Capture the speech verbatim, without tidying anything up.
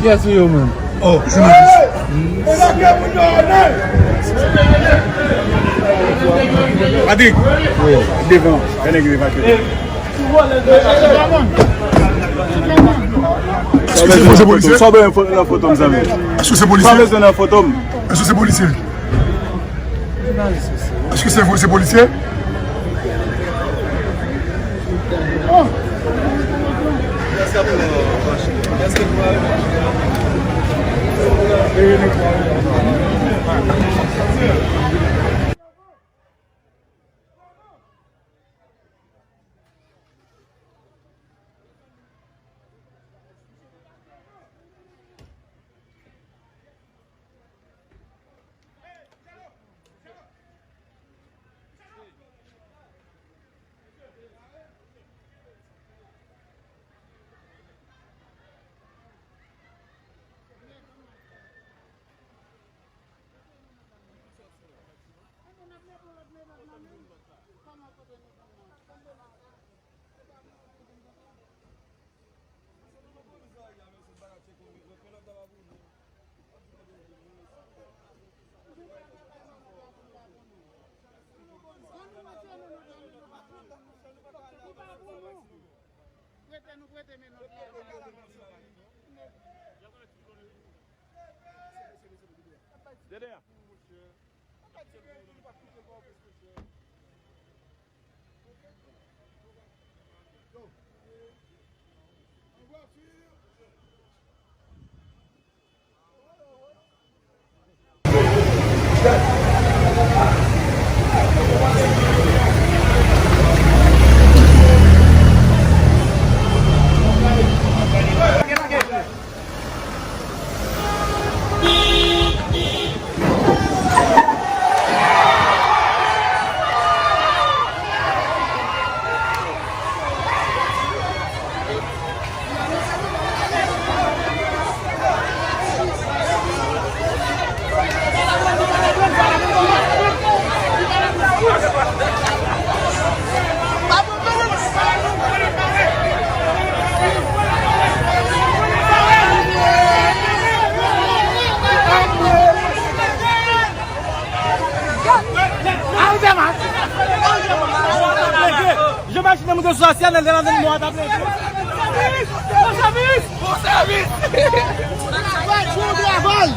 Kiyès ou ye, menm? Oh, se mwen. Patrick, devan, yon nèg evakye. Èske se polisye? Sa w bezwen nan foto m, zanmi? Èske se polisye? Sa w bezwen nan foto m? Èske se polisye? Èske se, se polisye? Prete nou prete men nou. Dede a. Jan Machine te monte sou Asya, nan lè ladan mò a t ap leve. Bon sèvis! Bon sèvis! Bon sèvis! Bon travay!